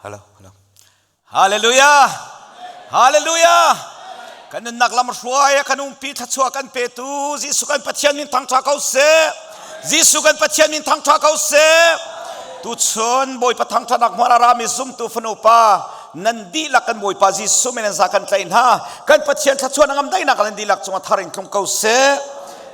Hello, hello. Hallelujah. Hallelujah. Kan nunnak lam hruai kan umpi thluachuah kan petu Jesuh kan Pathian min thangṭha ko seh. Jesuh kan Pathian min thangṭha ko seh. Tuchun Bawipa thangṭhatnak hmual a rami zumtu fanu pa nan dihlak kan Bawipa Jesuh min in za kan tlaih hna. Kan Pathian thluachuah na ngam daihnak nan dihlak cungah thar in tlung ko seh.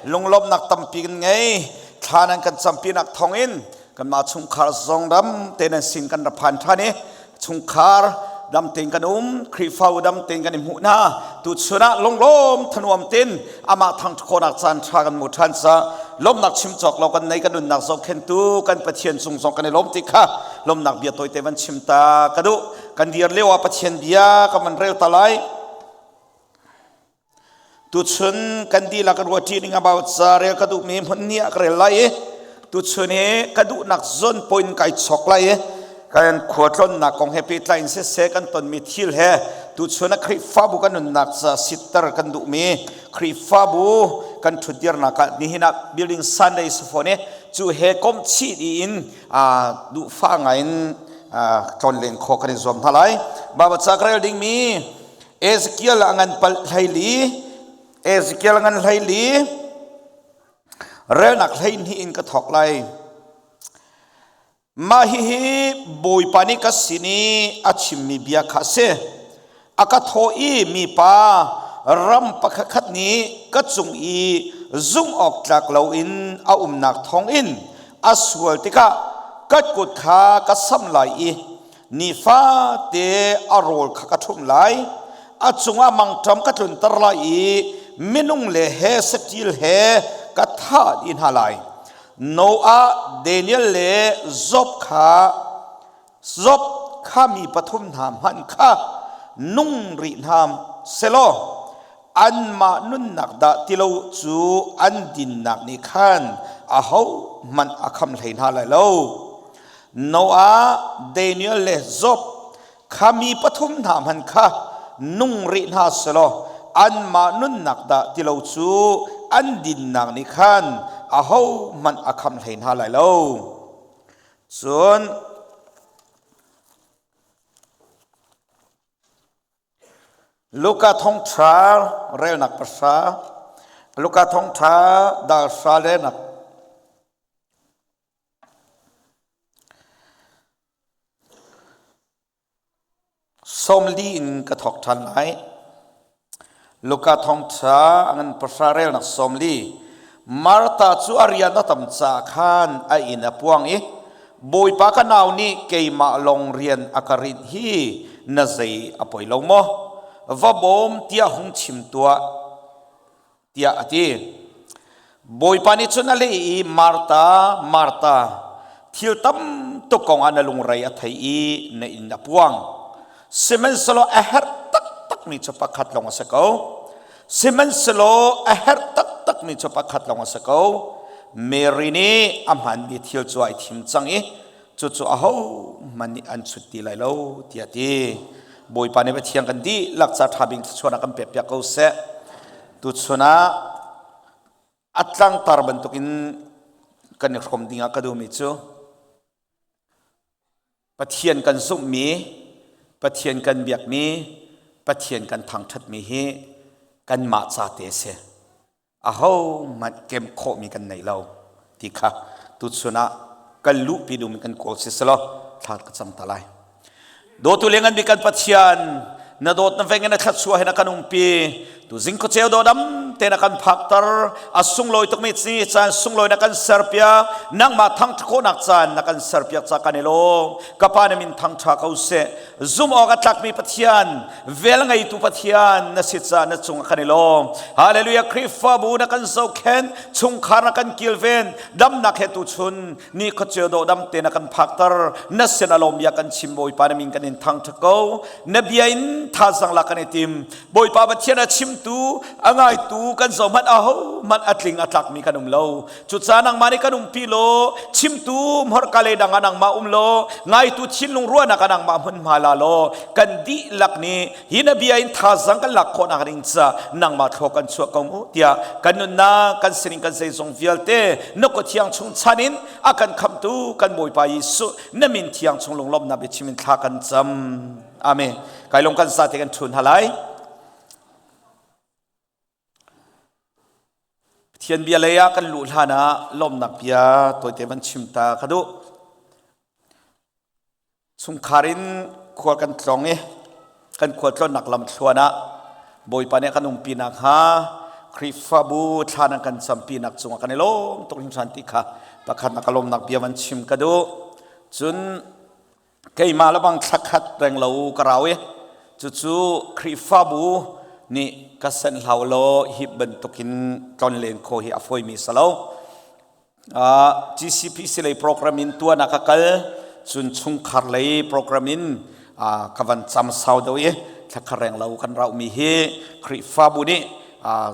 Lunglawmhnak tampi kan ngei. Thla nan kan campinak thawngin kanmah chungkhar zong dam te nan sin kan ra phan ṭhan i chungkhar dam tein kan um Khrihfabu dam tein kan i hmuh hna tuchun ah lunglawm thanuam tein amah thangṭhat caan ṭha kan hmu ṭhan ca lawmnak chim cawk lo kan nei kan nunnak zohkhentu kan Pathian cung zong kan i lawm ti kha lawmnak bia tawite van chim ta ka duh kan dir lio ah Pathian bia kan van rel ta lai Tuchun kan dihlak kan ruahṭi ning about ca rel ka duhmi hmun ni ah ka rel lai i tuchun hi ka duhnak zawn point kai chok lai i kan khua tlonnak kong he pehtlai in siseh kan tonmi thil he tuchun ah Khrihfabu kan nunnak ca sitter kan duhmi Khrihfabu kan ṭhutdirnak ah nihin ah building Sunday si fawn i cu he komh chih dih in duhfah ngai in tlonlen khawh kan i zuam hna lai. Baibal ca ka rel dingmi Ezekiel a ngan pal hleili Ezekiel a ngan hleili relnak 12 in ka thawk lai. Mah hihi Bawipa nih ka sin i a chimmi bia kha a si. A ka thawh i mipa ram pakhatkhat nih ka cung i zumh awk tlak loin a umnak thawngin a sual tikah ka kut kha ka samh lai i Nifate a rawl kha ka ṭhumh lai, a cungah mangṭam ka tlunter lai i minung le he saṭil he ka thah dih hna lai. Noah, Daniel le Job kha Job kha mi pathum hna hmanh kha nung rih hna selaw anmah nunnak dah ti lo cu an dinnak nih khan ahohmanh a kham hlei hna lai lo. Noah, Daniel le Job kha mi pathum hna hmanh kha nung rih hna selaw anmah nunnak dah ti lo cu an dinnak nih khan ahohmanh a kham hlei hna lai lo. Cun Luka thawngṭha relnak pahra, Luka thawngṭha dal hra relnak 40 in ka thawk ṭhan lai. Luka thawngṭha a ngan pahra relnak 40. Martha cu a rian a tam caah khan a inn a puang i Bawipa ka nau nih keimah lawng rian a ka rinh hi na zei a poi lo maw? Va bawm tiah hung chim tuah tiah a ti. Bawipa nih cun a leh i Martha, Martha, thil tam tuk kong ah na lungrei a thei i na inn a puang. Sihmanhsehlaw a herh taktakmi cu pakhat lawng a si ko. Sihmanhsehlaw a herh taktakmi cu pakhat lawng a si ko. Mary nih a hmaanmi thil cu ai thim cang i cucu ahohmanh nih an chut ti lai lo tiah a ti. Bawipa nih Pathian kan dihlak ca ṭha bik thluachuahnak kan pekpiak ko seh. Tuchun ah a tlangtar bantukin kan i hrawm dingah ka duhmi cu Pathian kan zumhmi, Pathian kan biakmi, Pathian kan thangṭhatmi hi kanmah ca te a si. Ahohmanh kem khawhmi kan nei lo ti kha tuchun ah kan luhpi duhmi kan kawl si selaw thla ka cam ta lai. Dawtu le ngan bik kan Pathian na dawt na veng in na thluachuah he na kan umpi tu zing khuaceu do dam te na kan phakter a sunglawi tukmi ci caan sunglawi na kan serpiak nangmah thangṭhat khawhnak caan na kan serpiak ca kan i lawm ka pa na min thangṭha ko seh zum awk a tlakmi Pathian vel ngeitu Pathian na si ca na cung kan i lawm hallelujah Khrihfabu na kan zohkhenh chungkhar na kan kilven damnak he tu chun ni khuaceu dawh dam te na kan phakter na sin a lawm bia kan chim Bawipa na min kan in thangṭhat ko na bia in thazang la kan i tim Bawipa Pathian a chim chimtu a ngaitu kan zohhmanh ahohmanh a tling a tlakmi kan um lo. Cucaah nangmah nih kan umpi law chimtu hmurka le dang ah nangmah um law ngaitu thinlung ruahnak ah nangmah hmunhma la law kan dihlak nih hi na bia in thazang kan lak khawhnak ding ca nangmah thlua kan chuah ko mu tiah kan nunnak kan sining kan zeizong vialte na kut thiang chung chan in a kan khamtu kan Bawipa Jesuh na min thiang chung lunglawmhnak biachim in thla kan cam. Amen. Kai lung kan sa te kan thun halai. Pathian bia lei ah kan luh hlan ah lawmnak bia tawite van chim ta ka duh. Chungkhar in khua kan tlong i kan khua tlawnnak lam thluan ah Bawipa nih kan umpi nakhnga Khrihfabu thla nan kan campinak cungah kan i lawm tuk hringhran ti kha pakhat na ka lawmnak bia van chim ka duh. Cun keimah le bang thlakhat reng lo ka rau i cucu Khrihfabu nih ka senh hlau law hi bantukin tlonlen khawh hi a fawimi si lo. GCPC lei program in tuan ah ka kal cun chungkhar lei program in ka van cam sau deuh i thlakhar reng lo kan rauhmi hi Khrihfabu nih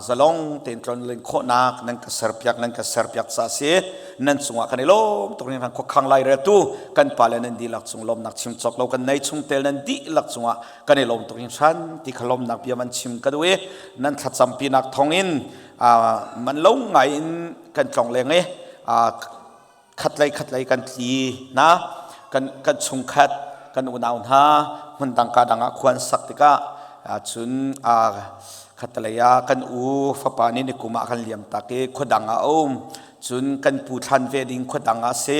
zalong tein tlonlen khawhnak nan ka serpiak nan ka serpiak ca si nan cungah kan i lawm tuk ning khuakhang lai reltu kan pale nan dihlak cung lawmnak chim cawk lo kan nei chungtel nan dihlak cungah kan i lawm tuk hring hran ti kha lawmnak bia man chim ka duh i nan thlacampinak thawngin man lo ngai in kan tlong leng i khatlei khatlei kan tli na kan kan chungkhat kan unau hna hmun dang ka dang ah khuan sak tikah cun khatlei ah kan u fapa nih nikum ah kan liam tak i khuadang ah a um cun kan pu thlan ve ding khuadang ah si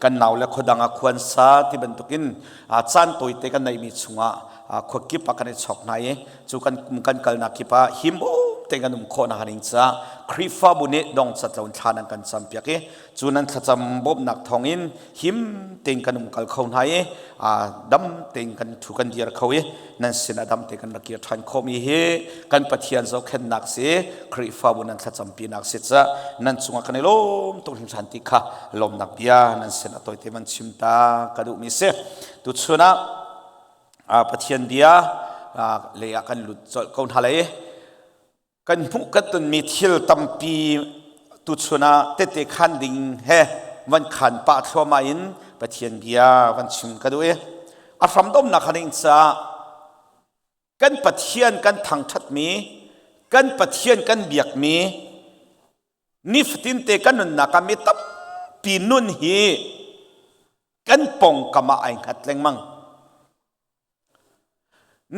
kan nau le khuadang ah khuan sa ti bantukin caan tawite kan neihmi chungah khuakip ah kan i chok hna i cu kan kan kalnak kip ah him te kan um khawh nak ding ca Khrihfabu nih dong cat lo thla nan kan cam piak i cu nan thlacam bawmhnak thawngin him tein kan um kal kho hna i dam tein kan thu kan dir kho i nan sin ah dam te kan rak kir ṭhan khawhmi hi kan Pathian zohkhenhnak si Khrihfabu nan thlacam pinak si ca nan cungah kan i lawm tuk hringhran ti kha lawmnak bia nan sin ah tawite man chim ta ka duhmi si tuchun ah Pathian bia lei ah kan lut colh ko hna lai. Kan hmuh kan tonmi thil tampi tuchun ah tette khan ding he van khan pah thluahmah in Pathian bia van chim ka duh i a hramdomnak kha ding caah kan Pathian kan thangṭhatmi kan Pathian kan biakmi nifatin te kan nunnak ah mi tampi nun hi kan pawngkam ah ai hngat lengmang.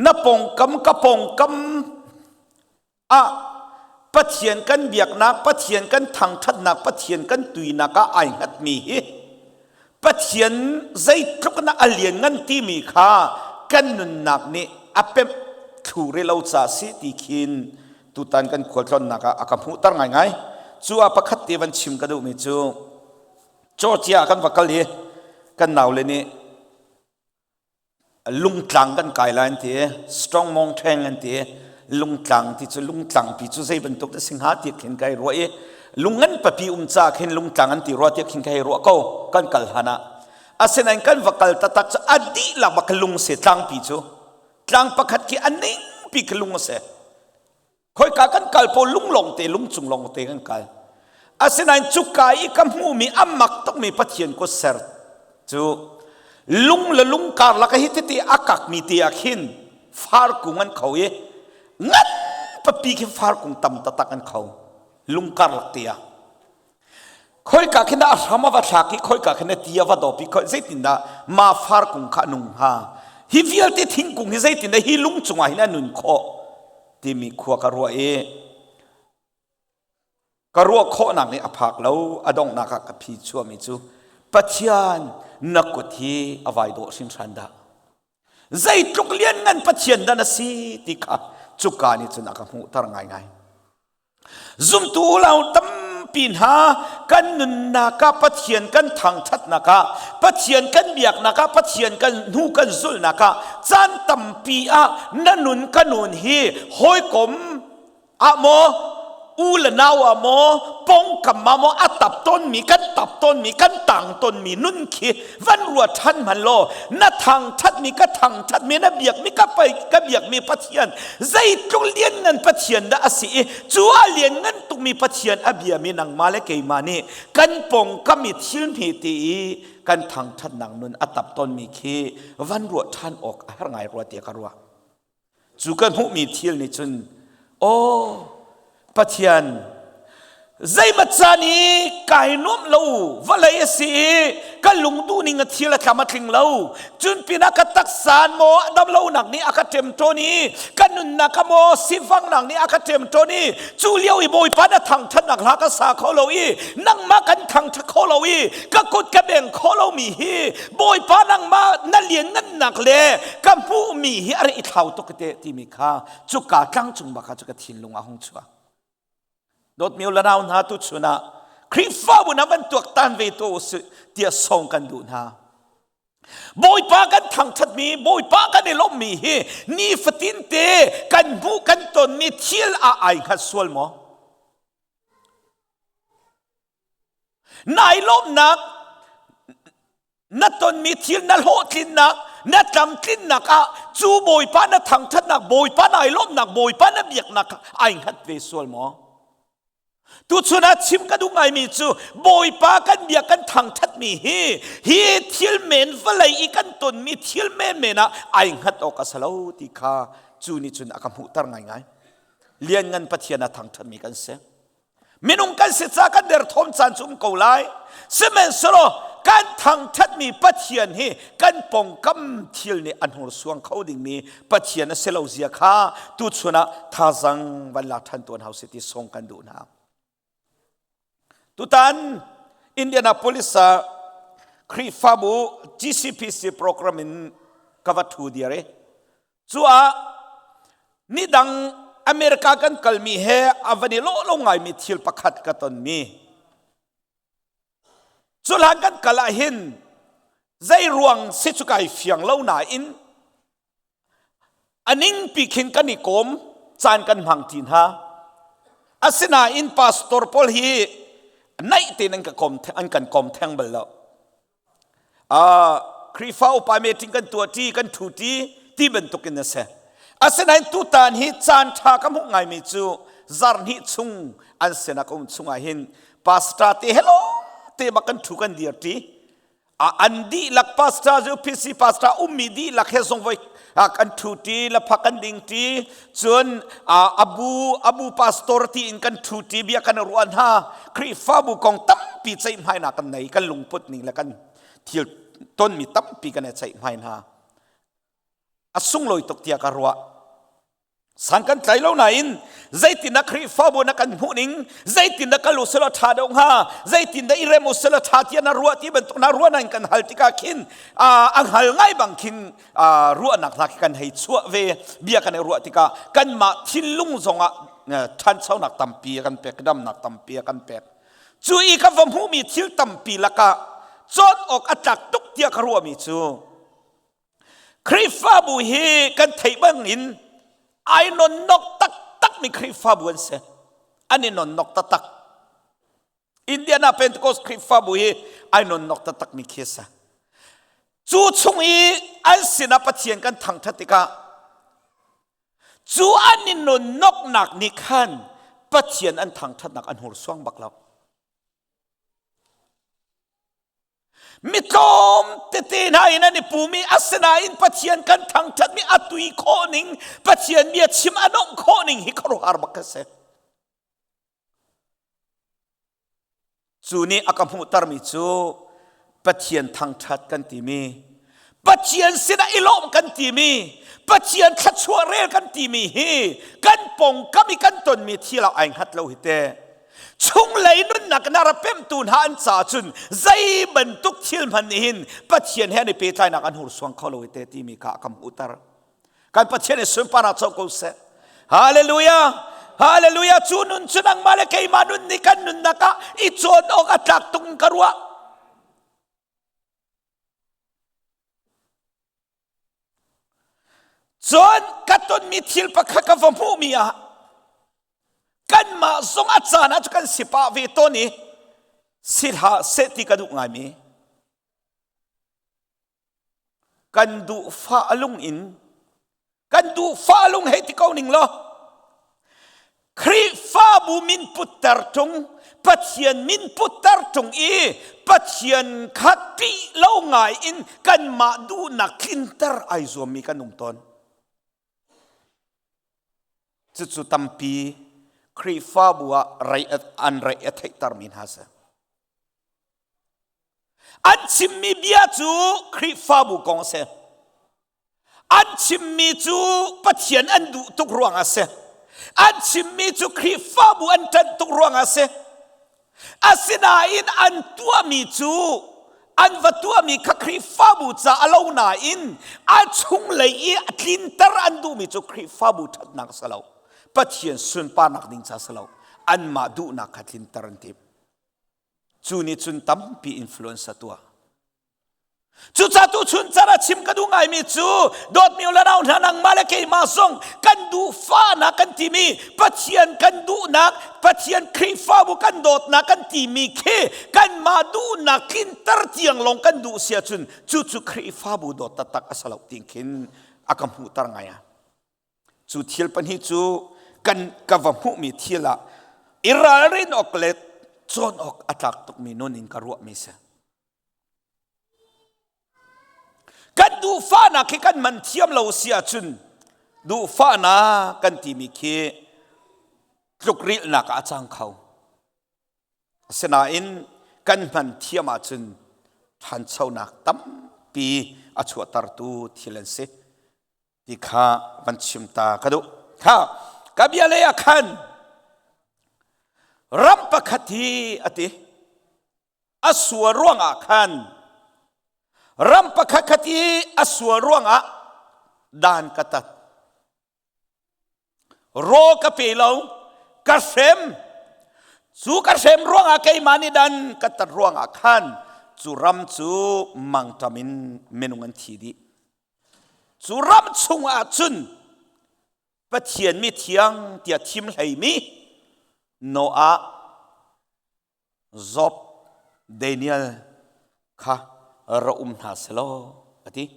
Na pawngkam ka pawngkam ah Pathian kan biaknak, Pathian kan thangṭhatnak, Pathian kan tuinak ah ai hngatmi hi Pathian zeitluk na a lianngan timi kha kan nunnak nih a pemh thlu re lo ca si ti khin tutan kan khualtlawnnak ah a ka hmuhter ngaingai. Cu ah pakhat te van chim ka duhmi cu Georgia kan va kal i kan naule nih lungtlang kan kai lai an ti strong mountain an ti lungtlang ti cu lungtlang pi cu zei bantuk dah si hnga ti khin kai ruah i lungngan papi um ca khin lungtlang an ti rua ti khin kai ruah ko kan kal hlan ah asinain kan va kal taktak cu a dihlak bak lung se tlangpi cu tlang pakhat khi a ning pi khi lung a si Khoika kan kal pawl lung lawngte lungcung lawngte kan kal. Asinain cuka i ka hmuhmi a mak tukmi Pathian kut ser cu lung le lung karlak hi tete a kakmi te ah khin farkung an kho i ngan papi khi farkung tam taktak an kho lung karlak te ah khoika khin dah a hram a va thlak i khoika khin a ti a va dawp i khoi zeitindah ma farkung kha a nung hnga hi vialte thingkung hi zeitindah hi lung cungah hin a nun khawh timi khua ka ruah i ka ruah khawhnak nih a phak lo a donghnak ah ka phi chuahmi cu Pathian na kut hi a vai dawh hringhran dah zeitluk lianngan Pathian dah na si ti kha cuka nih cun a ka hmuhter ngaingai Zumtu ulau tampi hna kan nunnak ah Pathian kan thangṭhatnak ah Pathian kan biaknak ah Pathian kan hnu kan zulhnak ah caan tampi ah na nun ka nun hi hawikom ah maw? U le nau ah maw, pongkam ah maw a tap tawnmi, kan tap tawnmi, kan tang tawnmi nun khi van ruat ṭhan hmanh law na thangṭhatmi ka thangṭhatmi na biakmi ka pai ka biakmi Pathian zeitluk lianngan Pathian dah a si i cu a lianngan tukmi Pathian a biami nangmah le keimah nih kan pongkam i thil hme te i kan thangṭhatnak nun a tap tawnmi khi van ruah ṭhan awk a har ngai rua tiah ka ruah. Cu kan hmuhmi thil nih cun aw Pathian zeimat caan i kai nuam lo vawlei a si i ka lungduh ning a thil a tlam a tling lo cun pinah ka taksa maw a dam lonak nih a ka ṭemṭawn i ka nunnak a maw sifangnak nih a ka ṭemṭawn i cu lio i Bawipa na thangṭhatnak hla ka sa kho lo i nangmah kan thangṭhat kho lo i ka kut ka beng kho lomi hi Bawipa nangmah na lianngannak le ka hmuhmi hi a i thlau tuk te timi kha cuka tlang cung bak kha cu ka thinlung a hung chuak. Dawtmi u le nau hna tu chun ah Khrihfabu na van tuaktan ve to usih tiah sawm kan duh hna. Bawipa kan thangṭhatmi, Bawipa kan i lawmhmi hi nifatin te kan hmuh kan tonmi thil ah ai hngat sual maw? Nai lawmhnak na tonmi thil na hlawhtlinnak na tlamtlinnak ah cu Bawipa na thangṭhatnak Bawipa nai lawmhnak Bawipa na biaknak ai hngat ve sual maw? Tuchun ah chim ka duh ngaimi cu Bawipa kan bia kan thangṭhatmi hi hi thil men vawlei i kan tonmi thil menmen ah ai hngat awk a si lo ti kha cu nih cun a ka hmuhter ngaingai. Lianngan Pathian a thangṭhatmi kan si. Minung kan si ca kan derthawm caan cu um ko lai. Sihmanhsehlaw kan thangṭhatmi Pathian hi kan pongkam thil nih a hnursuang kho dingmi Pathian a si lo zia kha tuchun ah thazang van lak ṭhan tuan hau si ti song kan duh hna. Tutan Indianapolis ah Khrihfabu GCPC program in ka va ṭhu diar i Cu ah nidang America kan kalmi he a van i lawh lo ngaimi thil pakhat ka tonmi. Cu hlan kan kal ah hin zei ruang si cu kai fiang lo nain a ningpi khin kan i kawm caan kan hmang ti hna. Asinain pastor pawl hi naih tein an ka kom an kan kom theng bal lo. Khrihfa upa meeting kan tuahṭi kan ṭhuṭi ti bantukin a si. Asinain tutan hi caan ṭha ka hmuh ngaimi cu zarhhnih chung an sinak um chungah hin pastor te hello te bak kan ṭhu kan dirṭi. An dihlak pastor UPC pastor ummi dihlak he zong voi kan ṭhuṭi laphak kan dingṭi cun abu abu pastor tiin kan ṭhuṭi bia kan ruah hna Khrihfabu kong tampi ceihmainak kan nei kan lungput ning le kan thil tonmi tampi kan i ceihmai hna a sunglawi tuk tiah ka ruah sang kan tlai lo nain zeitin dah Khrihfabu na kan hmuh ning zeitin dah kal usila ṭha deuh hnga zeitin dah i rem usila ṭha tiah na ruah ti bantuk na ruah nain kan hal tikah khin a hngal ngai bang khin ruahnak hna khi kan hei chuah ve bia kan i ruah tikah kanmah thinlung zongah ṭhanchonak tampi a kan pek damnak tampi a kan pek cu i ka va hmuhmi thil tampi lakah cawn awk a tlak tuk tiah ka ruahmi cu Khrihfabu hi kan theih bangin ai nonnok taktakmi Khrihfabu an si an i nonnok taktak Indiana Pentecost Khrihfabu hi ai nonnok taktakmi khi a si cu chung i an sinah Pathian kan thangṭhat tikah Cu an i nonnoknak nih khan Pathian an thangṭhatnak an hursuang bak lo. Mi tlawm tete hna in an i pumi asinain Pathian kan thangṭhatmi a tui khawh ning, Pathian bia chim a nomh khawh ning hi khuaruahhar bak a si. Cu nih a ka hmuhtermi cu Pathian thangṭhat kan timi, Pathian sinah i lawmh kan timi, Pathian thluachuah rel kan timi hi kan pawngkam i kan tonmi thil ah ai hngat lo hi teh. Chunglei nunnak na ra pemhtu hna an caah cun zei bantuk thil hmanh nih hin Pathian he an i pehtlainak an hursuang kho lo hi teh timi kha a ka hmuhter. Kan Pathian i sunparnak co ko seh. Hallelujah. Hallelujah. Cu nun cu nangmah le keimah nun nih kan nunnak ah i cawn awk a tlak tuk in ka ruah. Cun ka tonmi thil pakhat ka va hmuhmi ah. Kanmah zong a caan ah cu kan si pah ve tawn i si hlah seh ti ka duh ngaimi. Kan duhfah a lung in kan duhfah a lung hei ti ko ning law Khrihfabu min putter ṭung Pathian min putter ṭung i Pathian kha ṭih lo ngai in kanmah duhnak tlinter ai zuammi kan um tawn. Cucu tampi Khrihfabu ah rei an rei a theihtermi hna si. An chimmi bia cu Khrihfabu kong a si. An chimmi cu Pathian an duh tuk ruangah a si. An chimmi cu Khrihfabu an ṭanh tuk ruangah a si. Asinain an tuahmi cu an va tuahmi kha Khrihfabu ca a lo nain a chunglei i a tlinter an duhmi cu Khrihfabu ṭhatnak a si lo. Pathian sunparnak ding ca a si lo. Anmah duhnak kha tlinter an timh. Cu nih cun tampi influence a tuah. Cucaah tuchun car a chim ka duh ngaimi cu dawtmi u le nau hna nangmah le keimah zong kan duhfahnak kan timi Pathian kan duhnak Pathian Khrihfabu kan dawtnak kan timi khi kanmah duhnak tlinter tiang lawng kan duh si ahcun cucu Khrihfabu dawt taktak a si lo ti khin a ka hmuhter ngai ah. Cu thil pahnih cu kan ka va hmuhmi thil ah i ralrin awk le cawn awk a tlak tukmi nun in ka ruahmi si. Kan duhfahnak khi kan man thiam lo si ahcun duhfahnak kan timi khi tlukrilhnak ah a cang kho. Asinain kan hman thiam ahcun ṭhanchonak tampi a chuahtertu thil an si. Ti kha van chim ta ka duh. Kha ka bia lei ah khan ram pakhat hi a ti a sual ruangah khan ram pakhat khat i a sual ruangah dan ka tat. Raw ka pe lo, ka hrem. Cu ka hrem ruangah keimah nih dan ka tat ruangah khan cu ram cu mangṭam in minung an thi dih. Cu ram chungah cun Pathian mi thiang tiah thim hleimi Noah, Job, Daniel kha ra um hna selaw a ti.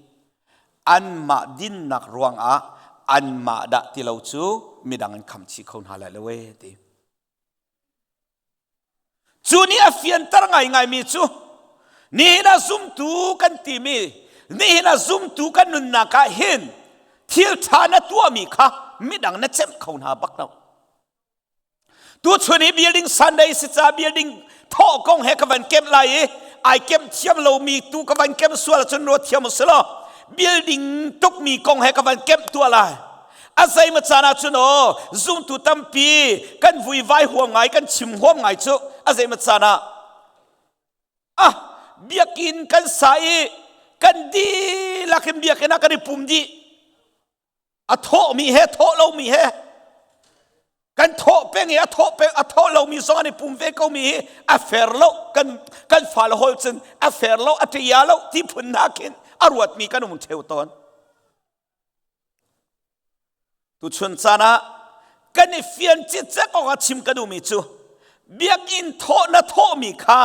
Anmah dinnak ruangah anmah dah ti lo cu midang an kham chih kho hna lai lo ee ti. Cu nih a fianter ngaingaimi cu nihin ah zumtu kan timi nihin ah zumtu kan nunnak ah hin thil ṭha na tuahmi kha midang na cemh kho hna bak lo. Tuchun hi building Sunday si ca building thawh kong he ka van kemh lai i ai kemh thiam lomi tu ka van kemh sual cun ruat thiam u si law building tukmi kong he ka van kemh tuah lai. A zeimaw caan ah cun aw zumtu tampi kan vuivai huam ngai kan chim huam ngai cu a zeimaw caan ah ah biakinn kan sa i kan dihlak in biakinn ah kan i pum dih a thawhmi he thawh lomi he kan thawh peng i a thawh peng a thawh lomi zong an i pum ve ko mi hi a fair lo kan kan fale hol cun a fair lo a ṭia lo ti phun hna khin a ruatmi kan um ṭheo tawn Tuchun caan ah kan i fian cicek awk ah chim ka duhmi cu biakinn thawh na thawhmi kha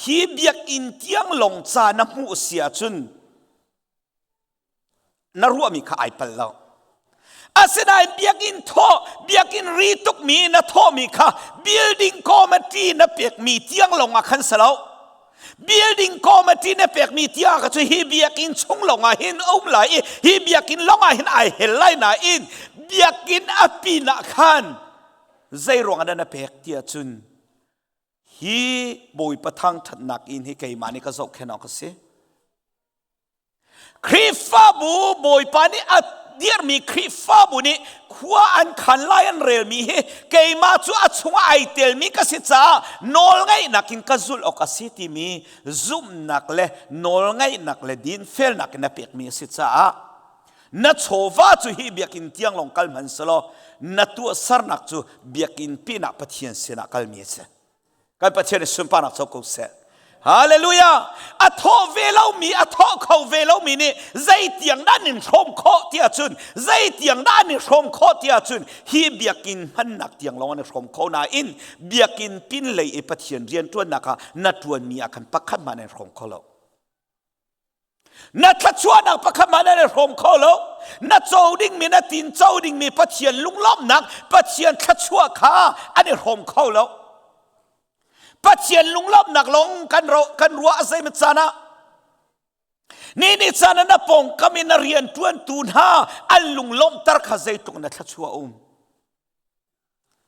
hi biakinn tiang lawng ca na hmuh si ahcun na ruahmi kha ai pal lo. Asinain biakinn thawh, biakinn ri tukmi na thawhmi kha building committee na pekmi tiang lawng ah khan si lo. Building committee na pekmi tiah ka cu hi biakinn chung lawngah hin a um lai i hi biakinn lawngah hin ai hel lai nain biakinn a pin ah khan zei ruangah dah na pek tiah cun hi Bawipa thangṭhatnak inn hi keimah nih ka zohkhenh awk a si. Khrihfabu Bawipa nih a dirhmi Khrihfabu nih khua an khan lai an relmi hi keimah cu a chungah ai telmi ka si caah nawlngaihnak in ka zulh awk a si timi zumhnak le nawlngaihnak le dinfelnak in a pekmi a si caah na chawva cu hi biakinn tiang lawng kal hmanh selaw na tuahsernak cu biakinn pinah Pathian sinah kalmi a si. Kan Pathian i sunparnak co ko seh. Hallelujah! A thawh ve lomi, a thawh kho ve lomi nih zeitiang dah an in hrawm khawh ti ahcun, zeitiang dah an i hrawm khawh ti ahcun, hi biakinn hmannak tiang lawng an i hrawm kho nain biakinn pinlei i Pathian rianṭuannak ah na ṭuanmi ah khan pakhat hmanh an i hrawm kho lo. Na thluachuahnak pakhat hmanh an i hrawm kho lo. Na co dingmi, na tin co dingmi Pathian lunglawmhnak, Pathian thluachuah kha an i hrawm kho lo. Pathian lunglawmhnak lawng kan ro kan ruah a zeimat caan ah ni ni caan ah na pawngkam in na rian ṭuantu hna an lunglawmhter kha zeitluk na thluachuah um.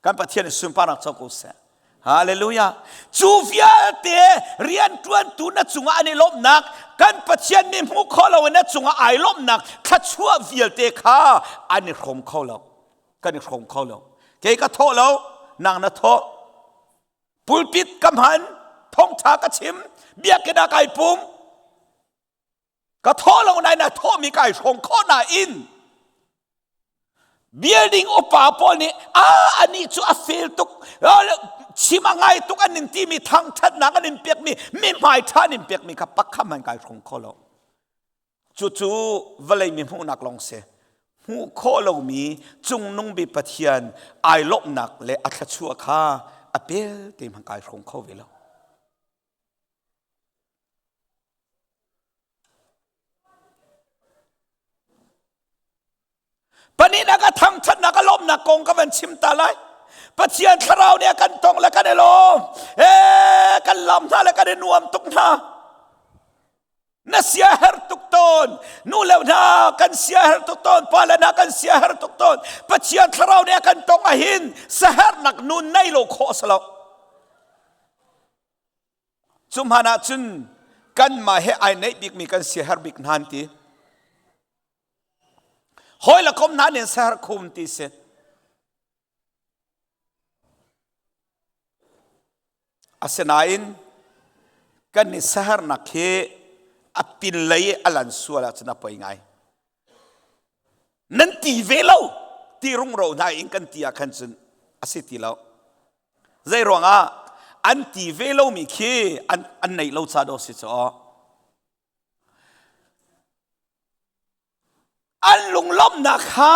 Kan Pathian in sunparnak co ko seh. Hallelujah. Cu vialte rian ṭuantu na cungah an i lawmhnak, kan Pathian nih hmu kho lo in na cungah ai lawmhnak thluachuah vialte kha an i hrawm kho lo. Kan i hrawm kho lo. Kei ka thawh lo, nang na thawh. Pulpit ka hman, thawngṭha ka chim, biakinn ah kai pum. Ka thawh lo nain a thawhmi kai hrawm khawh nain building upa pawl nih a anih cu a fel tuk chim a ngai tuk an in timi thangṭhatnak an in pekmi mi hmai ṭha an in pekmi kha pakhat hmanh kai hrawm kho lo. Cucu vawlei mi hmuhnak lawng si. Hmuh khawh lomi cungnung bik Pathian ai lawmhnak le a thluachuah kha a pel te hmanh kai hrawm kho ve lo. Pahnihnak a thangṭhatnak a lawmhnak kong ka van chim ta lai. Pathian thlarau nih a kan tong le kan i lawm. Ee, kan lam hna le kan i nuam tuk hna. Na sia her tuk tawn. Nu le hna kan sia her tuk tawn. Pa le hna kan sia her tuk tawn. Pathian thlarau nih a kan tong ahin sahernak nun nei lo khawh a si lo. Cu hman ah cun kanmah he ai neih bikmi kan siaherh bik hna an ti. Hawi le kom hna nih an siaherh khum ti si. Asinain kan i siaherhnak hi a pinlei i a lan sual ahcun a poi ngai. Nan ti ve lo ti rungro hna in kan ti ah khan cun a si ti lo. Zei ruangah an ti ve lomi khi an, an neih lo ca dawh si cu aw. An lunglawmhnak kha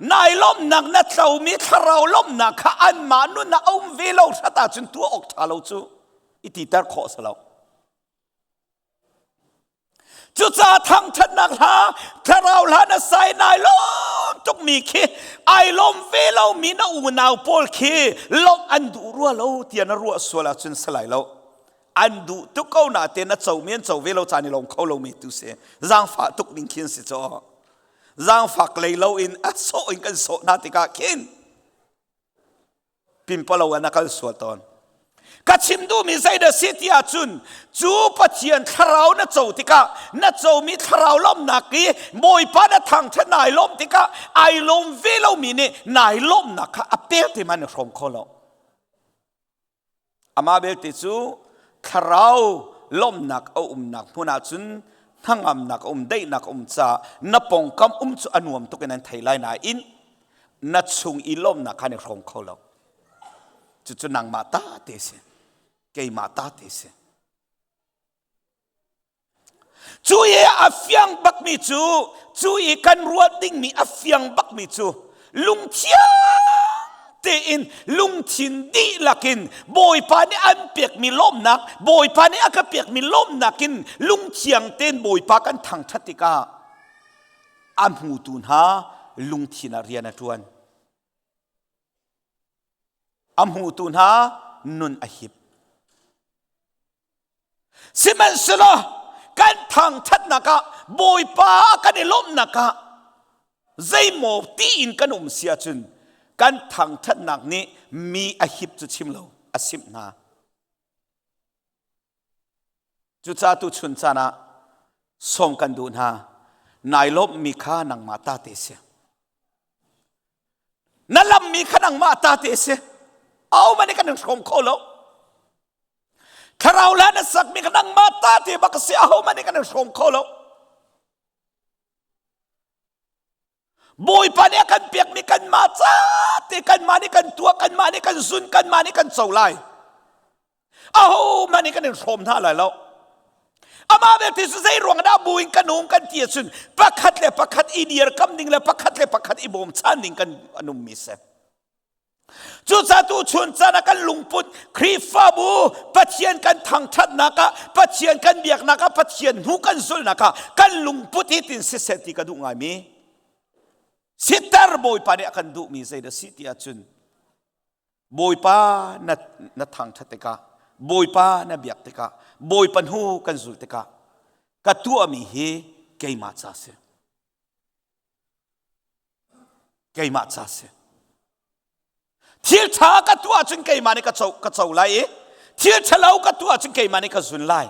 nai lawmhnak na tlomi thlarau lawmhnak kha anmah nun ah a um ve lo hrat ahcun tuah awk ṭha lo cu i titer khawh a si lo. Cucaah thangṭhatnak hla, thlarau hla na sai nai lawm tukmi khi ai lawm ve lomi na unau pawl khi lawmh an duh rua lo tiah na ruah sual ahcun si lai lo. An duh tuk ko natein na comi an co ve lo caan i lawm kho lomi tu si. Zaangfah tuk ding khin si caw. Zaangfak lei loin a sawh in kan sawh hna tikah khin pimpalo in a kal sual tawn. Ka chim duhmi zeidah si ti ahcun cu Pathian thlarau na co tikah na comi thlarau lawmhnak i Bawipa na thangṭhat nai lawmh tikah ai lawm ve lomi nih nai lawmhnak kha a pel te man i hrawm kho lo. Amah belte cu thlarau lawmhnak a umnak hmun ahcun hnangamnak a um daihnak a um caah na pawngkam um cu a nuam tuk in an thei lai nain na chung i lawmhnak kha an i hrawm kho lo. Cucu nangmah ta te si. Keimah ta te si. Cu i a fiang bakmi cu, cu i kan ruah dingmi a fiang bakmi cu lungthiang tein lungthin dihlak in Bawipa nih an pekmi lawmhnak, Bawipa nih a ka pekmi lawmhnak in lungthiang tein Bawipa kan thangṭhat tikah a hmutu hna lungthin ah rian a ṭuan. A hmutu hna nun a hip. Sihmanhsehlaw kan thangṭhatnak ah Bawipa kan i lawmhnak ah zeimaw tiin kan um si ahcun kan thangṭhatnak nih mi a hip cu chim lo a simh hna. Cucaah tuchun caan ah sawm kan duh hna. Nai lawmhmi kha nangmah ta te si. Na lammi kha nangmah ta te si. Ahohmanh nih kan in hrawm kho lo. Thlarau la na sakmi kha nangmah ta te bak a si. Ahohmanh nih kan in hrawm kho lo. Bawipa nih a kan pekmi kanmah ca te kanmah nih kan tuah kanmah nih kan zun kanmah nih kan co lai. Aho hmanh nih kan in hrawm hna lai lo. Amah belte cu zei ruang dah bu in kan um kan ti ahcun pakhat le pakhat i dirkam ding le pakhat le pakhat i bawmchan ding kan an ummi si. Cucaah tu chun caan ah kan lungput Khrihfabu Pathian kan thangṭhatnak ah Pathian kan biaknak ah Pathian hnu kan zulhnak ah kan lungput hi tin siseh ti ka duh ngaimi sitter Bawipa nih a kan duhmi zeidah si ti ahcun Bawipa na na thangṭhat tikah Bawipa na biak tikah Bawipa hnu kan zulh tikah ka tuahmi hi keimah ca si. Keimah ca si. Thil ṭha ka tuah ahcun keimah nih ka co, ka co lai i thil ṭhalo ka tuah ahcun keimah nih ka zun lai.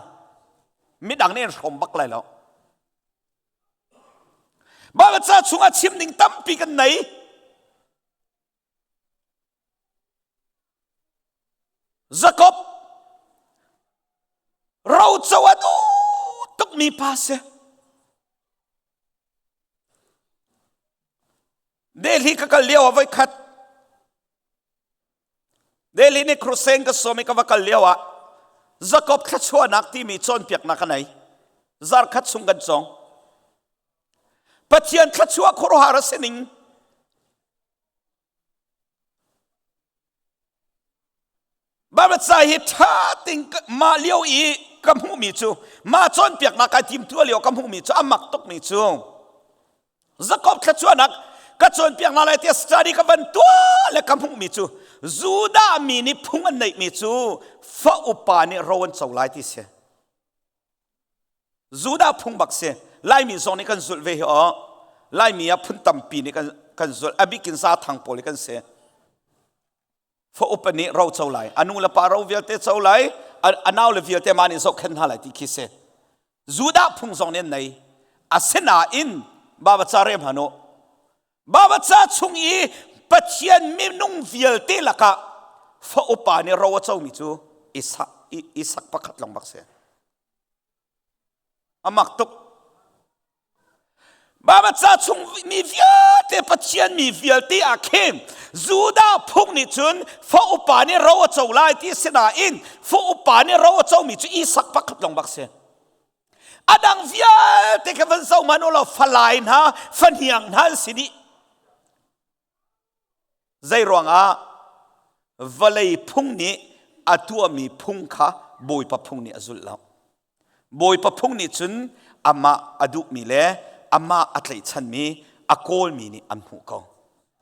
Midang nih an hrawm bak lai lo. Baibal ca chungah chim ding tampi kan nei. Jakob roco a duh tukmi pa si. Delhi ka kal lio ah voikhat Delhi nih crusade ka sawm i ka va kal lio ah Jakob thluachuahnak timi cawnpiaknak ka nei. Zarkhat chung kan cawng. Pathian thluachuah khuaruahhar a si ning Baibal ca hi ṭha ting mah lio i ka hmuhmi cu mah cawnpiaknak kai tim tuah lio ka hmuhmi cu a mak tukmi cu Jakob thluachuahnak ka cawnpiaknak lai tiah study ka van tuah le ka hmuhmi cu Judah mi nih phung an neihmi cu fa upa nih ro an co lai ti si. Judah phung bak si. Laimi zong nih kan zulh ve hi aw. Laimi ah phun tampi nih kan kan zulh. A bikin Zathang pawl hi kan si. Fa upa nih ro co lai. A nu le pa ro vialte co lai. A nau le vialte mah nih zohkhenh hna lai ti khi si. Judah phung zong nih an nei. Asinain Baba ca rem hanu. Baba ca chung i Pathian minung vialte lakah fa upa nih ro a comi cu Isak, Isak pakhat lawng bak si. A mak tuk. Baibal ca chung mi vialte Pathian mi vialte ah khin Judah phung nih cun fa upa nih ro a co lai ti si nain fa upa nih ro a comi cu Isak pakhat lawng bak si. A dang vialte kha van zoh hmanh u law falai hna, fahniang hna an si dih. Zei ruangah vawlei phung nih a tuahmi phung kha Bawipa phung nih a zulh lo. Bawipa phung nih cun amah a duhmi le amah a tlaihchanmi a kawlmi nih an hmuh ko.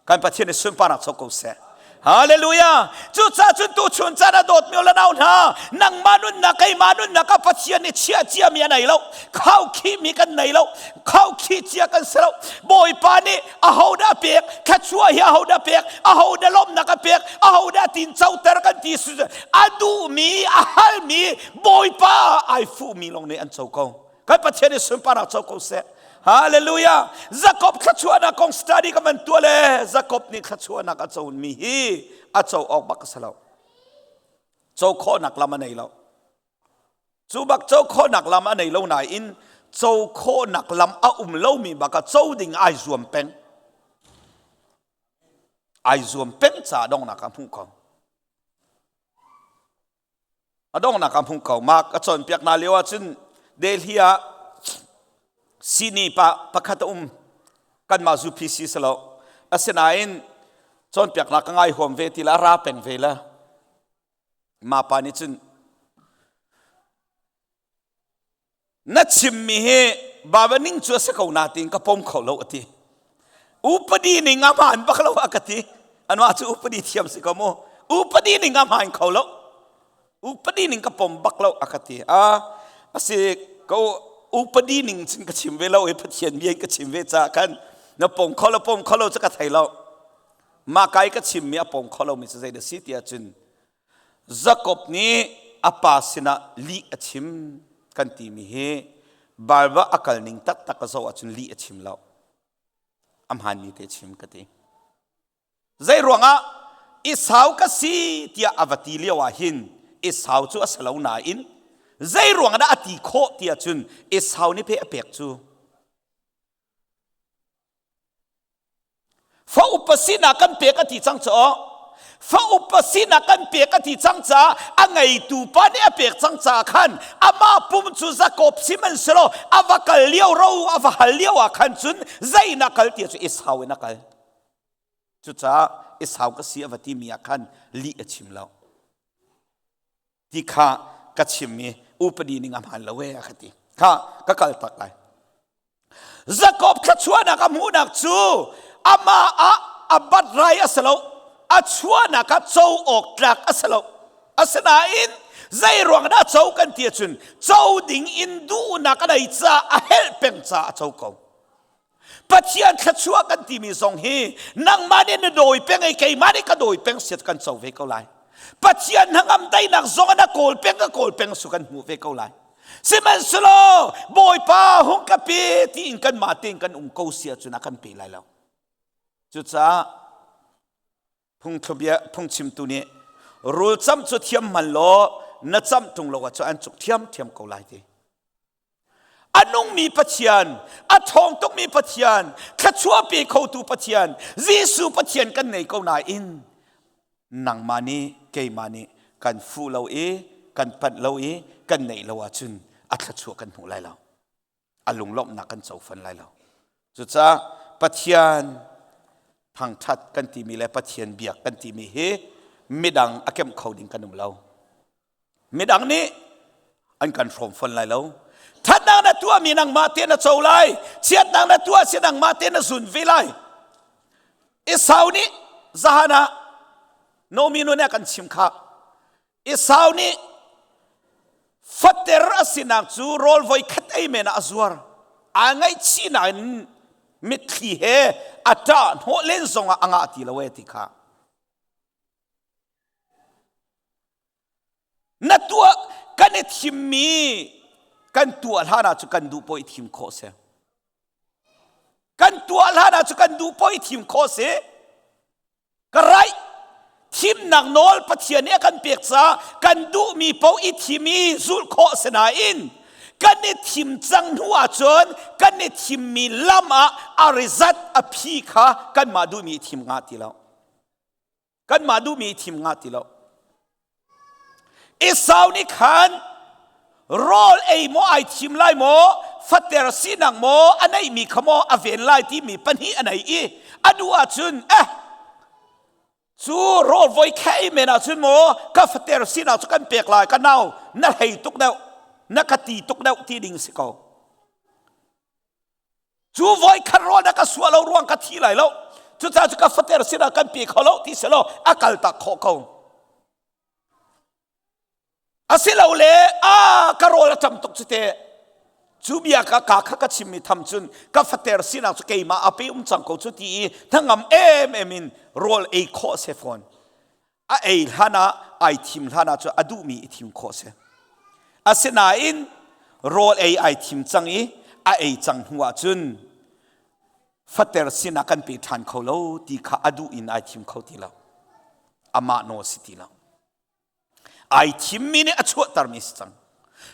Kan Pathian nih sunparnak co ko seh. Hallelujah! Cucaah cun tuchun caan a dawtmi le nau hna, nangmah nunnak, keimah nunnak ah Pathian nih chiah ciami a nei lo. Khaukhihmi kan nei lo. Khaukhih cia kan si lo. Bawipa nih ahodah pek, thluachuah hi ahodah pek, ahodah lawmhnak a pek, ahodah tincoter kan ti a duhmi, a halmi Bawipa ai fuhmi lawng nih an co ko. Kan Pathian nih sunparnak co ko seh. Hallelujah. Jacob thluachuahnak kong study ka van tuah le Jacob nih thluachuahnak a comi hi a co awk bak a si lo. Co khawhnak lam a nei lo. Cu bak co khawhnak lam a nei lo nain co khawhnak lam a um lomi bak a co ding ai zuam peng. Ai zuam peng ca donghnak a hmuh ko. A donghnak ah hmuh ko. Mah ka cawnpiak hna lio ahcun Delhi ah sini pa pakhat a um. Kanmah UPC si lo. Asinain cawnpiaknak ka ngai huam ve ti la ra peng ve la. Mah pa nih cun Na chimmi hi Baba ning cu a si ko na tiin ka pom kho lo a ti. Upadi ning a hmaan bak lo a ka ti. Anmah cu upadi thiam si ko mu. Upadi ning a hmaan kho lo. Upadi ning ka pom bak lo a ka ti. A asi ko upadi ning cun ka chim ve lo i Pathian bia in ka chim ve caah khan na pom kho lo pom kho lo cu ka thei lo. Mah kai ka chimmi a pom kho lomi cu zei dah si ti ahcun Jakob nih a pa sinah lih a chim kan timi hi Baibal a kal ning taktak a zoh ahcun lih a chim lo. A hmaanmi te chim ka ti. Zei ruangah Esau ka si tiah a va ti lio ah hin Esau cu a si lo nain zei ruangah dah a ti khawh ti ahcun Esau nih pei a pek cu. Fa upa sinak kan pek a ti cang cu. Fa upa sinak kan pek a ti cang caah a ngeitu pa nih a pek cang caah khan amah pum cu Jakob sihmanhsehlaw a va kal lio ro a va hal lio ah khan cun zei na kal ti cu Esau in a kal. Cucaah Esau ka si a va timi ah khan lih a chim lo. Ti kha ka chim i upadi ning a hmaan lo e a ka ti. Kha ka kal tak lai. Jakob thluachuahnak a hmuhnak cu amah ah a bat rai a si lo, a chuahnak ah co awk tlak a si lo. Asinain zei ruang dah co kan ti ahcun co ding in duhnak a nei caah a helh peng caah a co ko. Pathian thluachuah kan timi zong hi nangmah nih na dawi peng i keimah nih ka dawi peng siat kan co ve ko lai. Pathian hnangam daihnak zong na kawl peng ka kawl peng su kan hmuh ve ko lai. Sihmanhsehlaw Bawipa hung ka pe tiin kanmah tein kan um ko si ahcun a kan pe lai lo. Cucaah phungthlubia phungchimtu nih rul camh cu thiam hman law na camh ṭung lo ahcun an cuk ṭhiamṭhiam ko lai ti. A nungmi Pathian, a ṭhawng tukmi Pathian, thluachuah pe khotu Pathian, Jesuh Pathian kan ngei ko nain nangmah nih keimah nih kan fuh lo i kan panh lo i kan neih lo ahcun a thluachuah kan hmu lai lo. A lunglawmhnak kan co fan lai lo. Cucaah Pathian thangṭhat kan timi le Pathian biak kan timi hi midang a kemh kho ding kan um lo. Midang nih an kan hrawm fawn lai lo. Thatnak na tuahmi nangmah te na co lai. Chiatnak na tuah si nangmah te na zun ve lai. Esau nih zahan ah Nomi nu nih a kan chim kha. Esau nih fater a sinak cu rawl voi khat ei men ah a zuar. Aa ngaihchih nain mitthli he a ṭah hnawh len zongah a ngah ti lo e ti kha. Na tuah kan i thimmi kan tuah hlan ah cu kan duh paoh i thim khawh si. Kan tuah hlan ah cu kan duh paoh i thim khawh si. Ka raih thimnak nawl Pathian nih a kan pek caah kan duhmi paoh i thim i zulh khawh si nain kan i thim cang hnu ahcun kan i thimmi lam ah a rizat a phi kha kanmah duhmi i thim ngah ti lo. Kanmah duhmi i thim ngah ti lo. Esau nih khan rawl ei maw ai thim lai maw fater sinak maw a neihmi kha maw a ven lai timi pahnih a nei i a duh ahcun eh cu rawl voi kha ei men ahcun maw ka fater sinak cu kan pek lai ka nau na hlei tuk deuh na ka ti tuk deuh ti ding si ko Cu voi khat rawl na ka suah lo ruang ka thi lai lo. Cucaah cu ka fater sinah kan pe kho lo ti si lo a kal tak khawh ko. Asilole a ka rawl a ṭam tuk cu te cu bia ka ka kha ka chimmi tham cun ka fater sinak cu keimah a pe um cang ko cu ti i hnangam em em in rawl ei khawh se fawn. A ei hlan ah ai thim hlan ah cu a duhmi i thim khawh si. Asinain rawl ei ai thim cang i a ei cang hnu ah cun fater sinah kan pe ṭhan kho lo ti kha a duh in ai thim kho ti lo. Amah nawl si ti lo. Ai thimmi nih a chuahtermi si cang.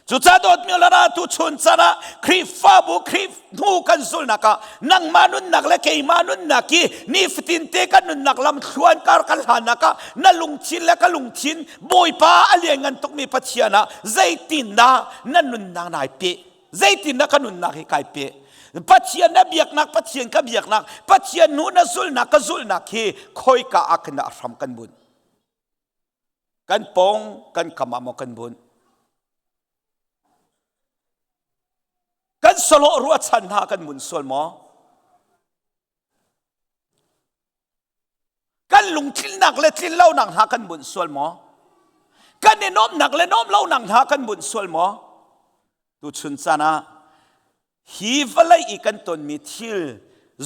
Cucaah dawtmi lara tu chun chan ah Khrihfabu Khrih hnu kan zulnak ah nangmah nunnak le keimah nunnak hi nifatin te kan nunnak lam thluan kar kan hlannak ah na lungthin le ka lungthin Bawipa a lianngan tukmi Pathian ah zeitindah na nunnak nai pe zeitindah ka nunnak hi kai pe Pathian na biaknak Pathian ka biaknak Pathian hnu na zulnak ka zulnak hi khoika ah khin dah a hram kan bunh Kan pawng kan kam ah maw kan bunh? Kan sawlawh ruahchan hna kan mun sual maw? Kan lungtlinnak le tlinlonak hna kan bunh sual maw? Kan i nuamhnak le nuamh lonak hna kan bunh sual maw? Tuchun caan ah hi vawlei i kan tonmi thil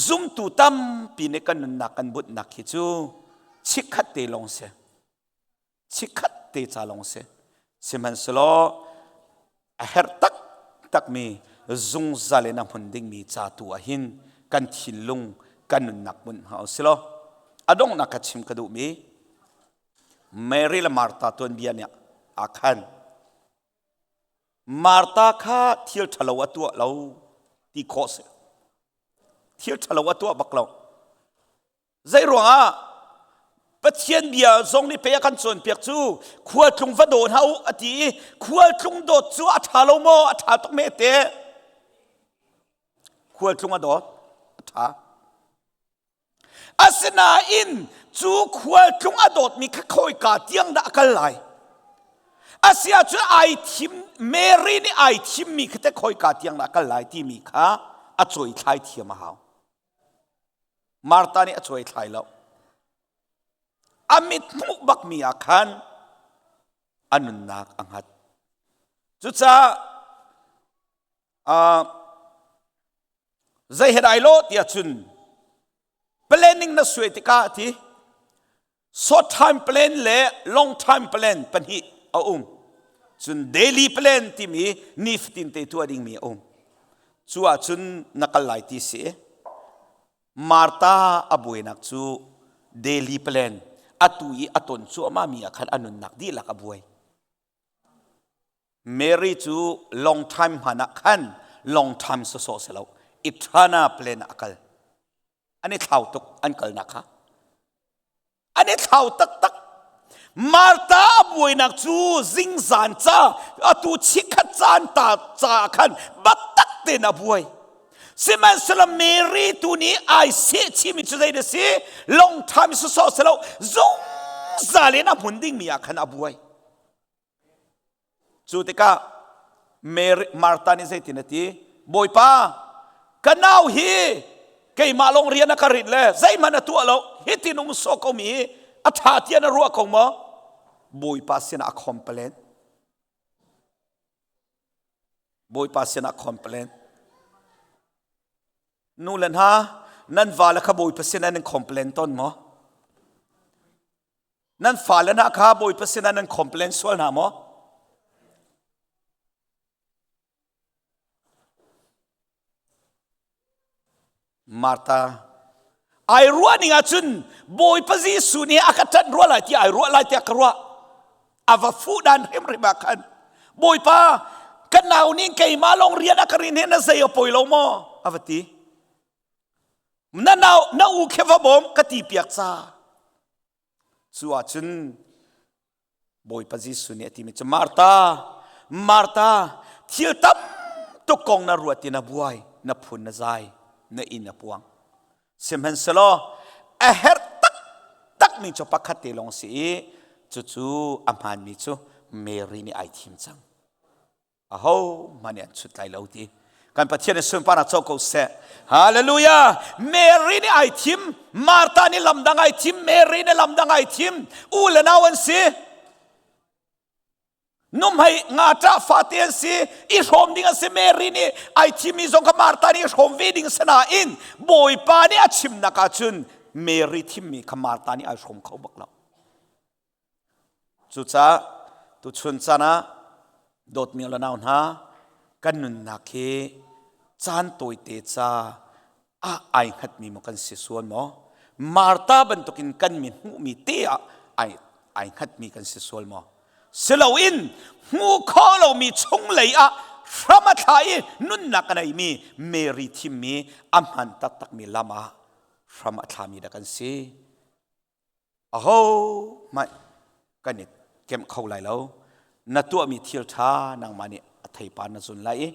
zumtu tampi nih kan nunnak kan bunhnak hi cu chikkhat te lawng si chikkhat te ca lawng si sihmanhsehlaw a herh taktakmi zungzal in a hmun dingmi ca tu ah hin kan thinlung kan nunnak bunh hna usih law a donghnak ka chim ka duhmi Mary le Martha tuanbia nih a khan Martha kha thil ṭhalo a tuah lo ti khawh si. Thil ṭhalo a tuah bak lo. Zei ruangah? Pathian bia zong nih pei a kan cawnpiak cu khualtlung va daw hna u a ti i khualtlung dawt cu a ṭha lo maw? A ṭha tuk me te. Khualtlung a dawt a ṭha. Asinain cu khualtlung a dawtmi kha khawika tiang dah a kal lai? Asiahcun ai thim Mary nih ai thimmi kha te khawika tiang dah a kal lai timi kha a cawithlai thiam a hau. Martha nih a cuaithlai lo. A mit hmuh bakmi ah khan a nunnak a hngat. Cucaah uh, zei he dai lo tiah cun planning na suai tikah ti short time plan le long time plan pahnih a um. Cun daily plan timi nifatin te tuah dingmi a um. Cu ahcun na kal lai ti si. Martha a buainak cu daily plan atu i a ton cuahmah mi ah khan a nunnak dihlak a buai. Mary cu long time hman ah khan long time sawsawh si lo eternal plan ah a kal. An i thlau tuk an kalnak kha. An i thlau taktak. Martha a buainak cu zingzan ca atu chikkhat caan ta ca khan biatak tein a buai. Sihmanhsehlaw Mary tu nih ai sehchihmi cu zei a si? Long time sawsawh si lo zungzal in a hmun dingmi ah khan a buai. Cu tikah Mary, Martha nih zeitin a ti? Bawipa, ka nau hi keimah lawng rian a ka rit le zeihmanh a tuah lo hitin um sawh ko mi a ṭha tiah na ruah ko maw? Bawipa sinah a complain. Bawipa sinah complain. Nu le hna, nan vale kha Bawipa sinah nan complain tawn maw? Nan fale hna kha Bawipa sinah nan complain sual hna maw? Martha ai ruah ning ahcun Bawipa Jesuh nih a ka ṭanh rua lai ti ai ruah lai tiah ka ruah. A va fuh dan hrimhrim ah khan Bawipa ka nau nih keimah lawng rian a ka rin hi na zei a poi lo maw? A va ti. Na nau na u khe va bawm ka ti piak ca. Cu ahcun Bawipa Jesuh nih a timi cu Martha, Martha, thil tam tuk kong na ruat i na buai, na phun na zai, na inn a puang. Sihmanhsehlaw a herh taktakmi cu pakhat te lawng si i cucu a hmaanmi cu Mary nih ai thim cang. Aho hmanh nih an chut lai lo ti. Kan Pathian nih sunparnak co ko seh. Hallelujah. Mary nih ai thim, Martha nih lam dang ai thim, Mary nih lam dang ai thim. U le nau an si. Numhei nga ṭah fate an si. I hrawm ding an si. Mary nih ai thimmi zong kha Martha nih i hrawm ve ding sinain Bawipa nih a chimnak ahcun Mary thimmi kha Martha nih ai hrawm kho bak lo. Cucaah tuchun caan ah dawtmi le nau hna kan nunnak hi caan tawite ca ah ai hngatmi maw kan si sual maw? Martha bantukin kan mi hmuhmi te ah ai, ai hngatmi kan si sual maw? Siloin hmuh khawh lomi chunglei ah hram a thla i nunnak a neimi Mary thimmi a hman taktakmi lam ah hram a thlami dah kan si. Aho hmanh kan i kemh kho lai lo. Na tuahmi thil ṭha nangmah nih a theipar na zun lai i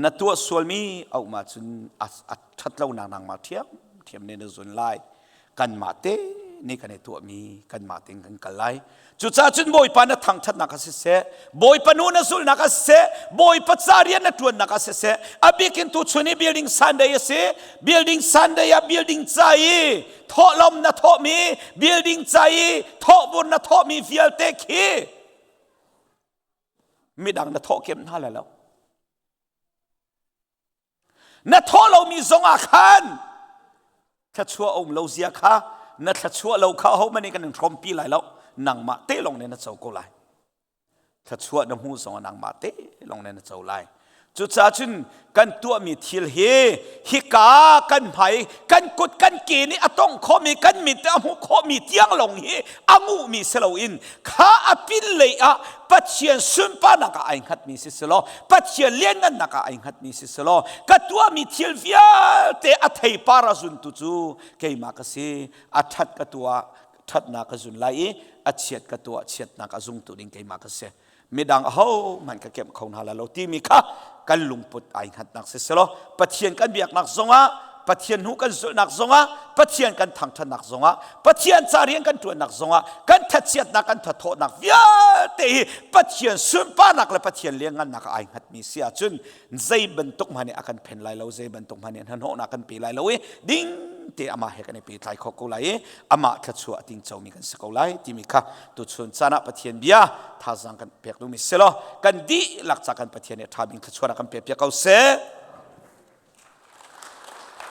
na tuah sualmi a um ahcun a ṭhat lonak nangmah ṭhiamṭhiam nih na zun lai. Kanmah te nih kan i tuahmi kanmah tein kan kal lai. Cucaah cun Bawipa na thangṭhatnak ah siseh, Bawipa nu na zulhnak ah siseh, Bawipa ca rian na ṭuannak ah siseh, a bikin tuchun i building Sunday a si. Building Sunday ah building ca i thawhlawm na thawhmi, building ca i thawhbur na thawhmi vialte khi midang na thawhkem hna lai lo. Na thawh lomi zong ah khan thluachuah a um lo zia kha na thluachuah lo kha ahohmanh nih kan in hrawmpi lai lo nangmah te lawng nih na co ko lai thluachuah na hmuh zong ah nangmah te lawng nih na co lai cucaah cun kan tuahmi thil hi hika kan hmai kan kut kan ke nih a tongh khawhmi kan mit a hmuh khawhmi tiang lawng hi a nguhmi si loin kha a pin lei ah Pathian sunparnak ah ai hngatmi si selaw Pathian lianngannak ah ai hngatmi si selaw ka tuahmi thil vialte a theipar a zuntu cu keimah ka si a ṭhat ka tuah. Ṭhatnak ka zun lai i a chiat ka tuah chiatnak a zungtu ding keimah ka si. Midang aho hmanh ka kemh kho hna lai lo timi kha kan lungput ai hngatnak si selaw Pathian kan biaknak zongah Pathian hnu kan zulhnak zongah Pathian kan thangṭhatnak zongah Pathian ca rian kan ṭuannak zongah kan thatchiatnak kan thathawhnak vialte hi Pathian sunparnak le Pathian lianngannak ah ai hngatmi si ahcun zei bantuk hmanh nih a kan phen lai lo zei bantuk hmanh nih hnahnawhnak kan pe lai lo i ding te amah he kan i pehtlai kho ko lai i amah thluachuah a tingcomi kan si ko lai timi kha tuchun caan ah Pathian bia thazaang kan pek duhmi si law kan dihlak ca kan Pathian nih ṭha bik thluachuahnak kan pek piak ko seh.